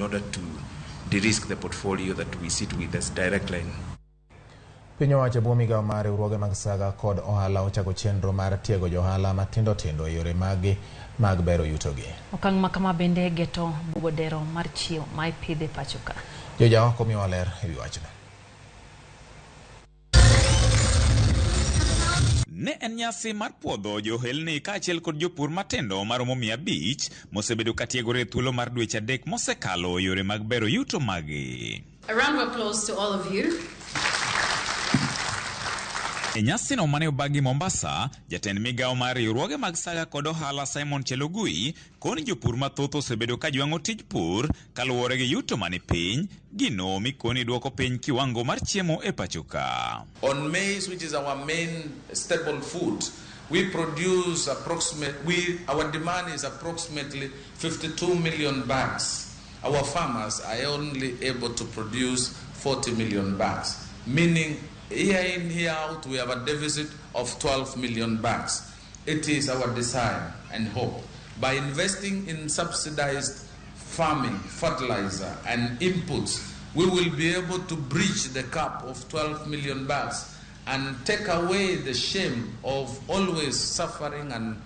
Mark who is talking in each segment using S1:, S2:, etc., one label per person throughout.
S1: Order to de-risk the portfolio that we sit with as Direct Line.
S2: Piny owacho e bwo migawo mar riwruoge mag saga kod ohala ochako chenro mar tiego johala matindo tindo e yore maggi mag bero yutogi.
S3: Okang' ma kama bende geto bugo dero mar chiemo ma ipidho e pacho ka.
S2: Joja oko miyowa ler e wi wachno.
S4: Ne en nyasi mar puodho johelni kaachiel kod jopur matindo maromo 500 mosebedo ka tiegore e thuolo mar dweche 3 mosekalo yore mag bero yuto maggi.
S5: A round of applause to all of you.
S4: E nyasino mane obagi Mombasa, jatend migawo mar riwruoge mag saga kod ohala Simon Chelugui koni jopur mathoth osebedo ka jwang'o tij pur kaluwore gi yuto mani piny, gino mikoni duoko piny kiwango mar chiemo e pacho ka.
S6: On maize, which is our main staple food, we produce approximate, we, our demand is approximately 52 million bags. Our farmers are only able to produce 40 million bags, meaning year in, year out, we have a deficit of 12 million bags. It is our desire and hope by investing in subsidized farming, fertilizer, and inputs, we will be able to bridge the gap of 12 million bags and take away the shame of always suffering and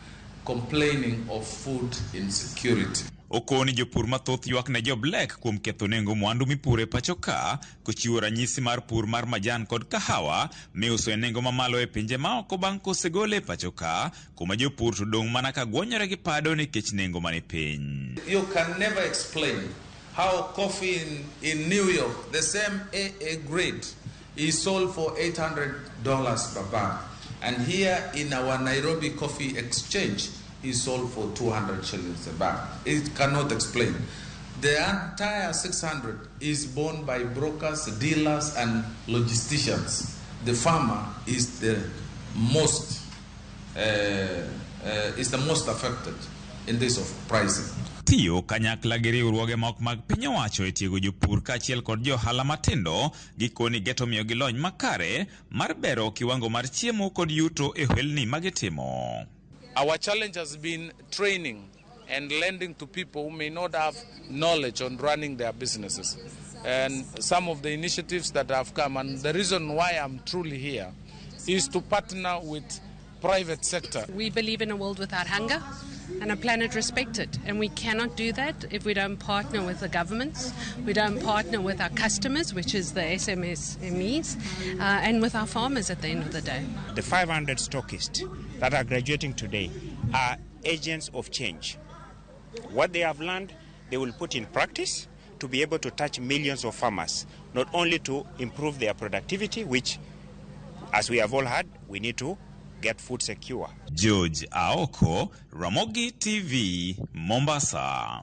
S6: complaining of food insecurity.
S4: Okoni jopur mathoth ywak ne jo Black kuom ketho nengo mwandu mipuro e pacho ka, kochiwo ranyisi mar pur mar majan kod kahawa miuso e nengo mamalo e pinje maoko bang' kosegole e pacho ka, kuma jopur to dong' mana ka gwonyore gi pado nikech nengo mani piny.
S6: You can never explain how coffee in New York, the same AA grade, is sold for $800 per bag. And here in our Nairobi Coffee Exchange, is sold for 200 shillings a bag. It cannot explain. The entire 600 is borne by brokers, dealers, and logisticians. The farmer is the most affected in this of pricing.
S4: Tiyo kanyakla gi riwruoge moko mag piny owacho e tiego jopur kaachiel kod johala matindo gikoni geto miyogi lony makare mar bero kiwango mar chiemo kod yuto e ohelni magitimo.
S6: Our challenge has been training and lending to people who may not have knowledge on running their businesses. And some of the initiatives that have come, and the reason why I'm truly here, is to partner with private sector.
S5: We believe in a world without hunger and a planet respected. And we cannot do that if we don't partner with the governments, we don't partner with our customers, which is the SMSMEs, and with our farmers at the end of the day.
S7: The 500 stockists that are graduating today are agents of change. What they have learned, they will put in practice to be able to touch millions of farmers, not only to improve their productivity, which, as we have all heard, we need to get food secure.
S4: George Aoko, Ramogi TV, Mombasa.